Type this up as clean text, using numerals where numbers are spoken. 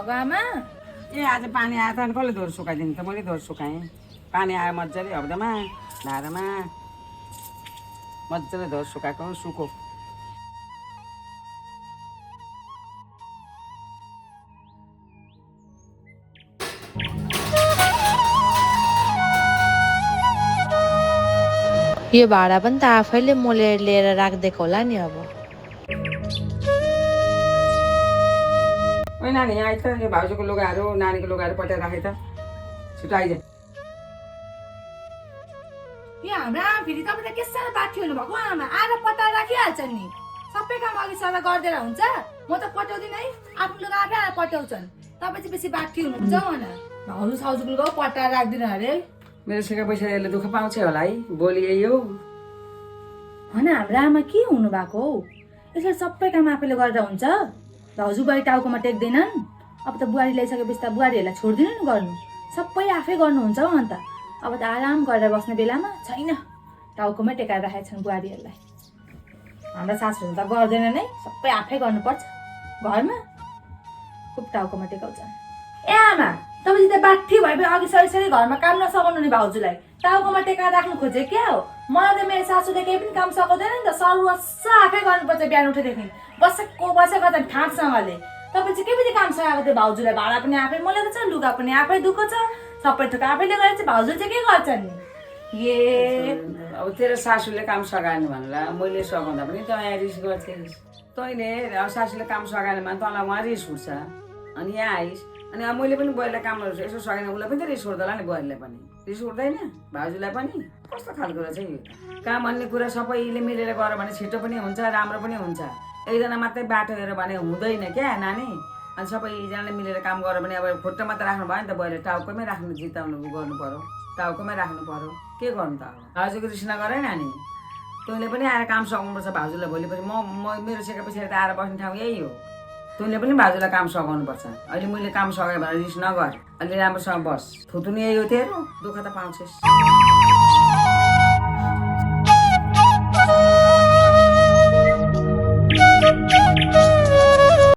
भएको आमा? ए आज पानी आयो त अनि कसले दोहोरो सुकाइदिनु त? मैले दोहोरो सुकाएँ। पानी आयो मजाले हप्दामा धारामा मजाले दोहोरो सुकाएको सुको। यो भाडा पनि त आफैले मोलेर लिएर राखिदिएको होला नि अब। ओइ नानी यहाँ आइ त, यो भाउजूको लुगाहरू नानीको लुगाहरू पठाएर राखेँ त, छिटो आइज। यो हाम्रो आमा फेरि तपाईँ त के साह्रो बाठी हुनुभएको आमा, आएर पत्ता राखिहाल्छ नि। सबै काम अघि सल्लाह गरिदिएर हुन्छ, म त पठाउँदिनँ है, आफ्नो लुगा आफै आएर पठाउँछन्। तपाईँ चाहिँ बेसी बाठी हुनुहुन्छ भने भाउजू साउजूको लुगा पट्टाएर राख्दिनँ अरे। मेरो सिका पैसा यसले दुःख पाउँछ होला है, बोली यही हो। होइन हाम्रो आमा के हुनुभएको हौ, यसरी सबै काम आफैले गरेर हुन्छ? भाउजू बुहारी टाउकोमा टेक्दैनन्, अब त बुहारी ल्याइसकेपछि त बुहारीहरूलाई छोड्दिनु नि गर्नु, सबै आफै गर्नुहुन्छ हौ। अन्त अब त आराम गरेर बस्ने बेलामा छैन, टाउकोमै टेकाएर राखेका छन् बुहारीहरूलाई। हाम्रा सासूहरू त गर्दैन नै, सबै आफै गर्नुपर्छ घरमा, खुब टाउकोमा टेकाउँछन्। ए आमा तपाईँ त बाठी भए अघि सरी घरमा काम नसकाउनु नि भाउजूलाई, टाउकोमा टेकाएर राख्नु खोजे क्या हो? मलाई त मेरो सासूले केही पनि काम सकाउँदैन नि त, सर्वस्व आफै गर्नुपर्छ बिहान उठेदेखि बसेको त ठाँटसँगले। तपाईँ चाहिँ के पनि काम सकाएको थियो भाउजूलाई? भाडा पनि आफै मोलेको छ, लुगा पनि आफै धुएको छ, सबै थोक आफैले गरेर चाहिँ भाउजू चाहिँ के गर्छन् नि? ए अब तेरो सासूले काम सघाएन भन्ला, मैले सघाउँदा पनि तँ यहाँ रिस गर्थेस्। तैँले अब सासूले काम सघाएन भने तँलाई उहाँ रिस उठ्छ, अनि यहाँ आइस्। अनि अब मैले पनि बुहारीलाई कामहरू यसो सकेन, उसलाई पनि त रिस उठ्दला नि, बुहारीलाई पनि रिस उठ्दैन, भाउजूलाई पनि? कस्तो खालको रहेछ यो? काम भन्ने कुरा सबैले मिलेर गर भने छिटो पनि हुन्छ, राम्रो पनि हुन्छ। एकजना मात्रै बाटो हेऱ्यो भने हुँदैन क्या नानी। अनि सबैजनाले मिलेर काम गऱ्यो भने अब खुट्टा मात्रै राख्नु भयो नि त, बुहारीले टाउकोमै राख्नु, जिताउनु गर्नु पर्यो, टाउकोमै राख्नु पर्यो। के गर्नु त अब? भाउजूको रिस नगर है नानी, तैँले पनि आएर काम सघाउनुपर्छ भाउजूलाई। भोलिपछि मेरो सेका पछाडि त आएर बस्ने ठाउँ यही हो, तैँले पनि भाउजूलाई काम सघाउनुपर्छ। अहिले मैले काम सघाएँ भने रिस नगर, अहिले राम्रोसँग बस। थुतुनी यही हो तेरो, दुःख त पाउँछस्।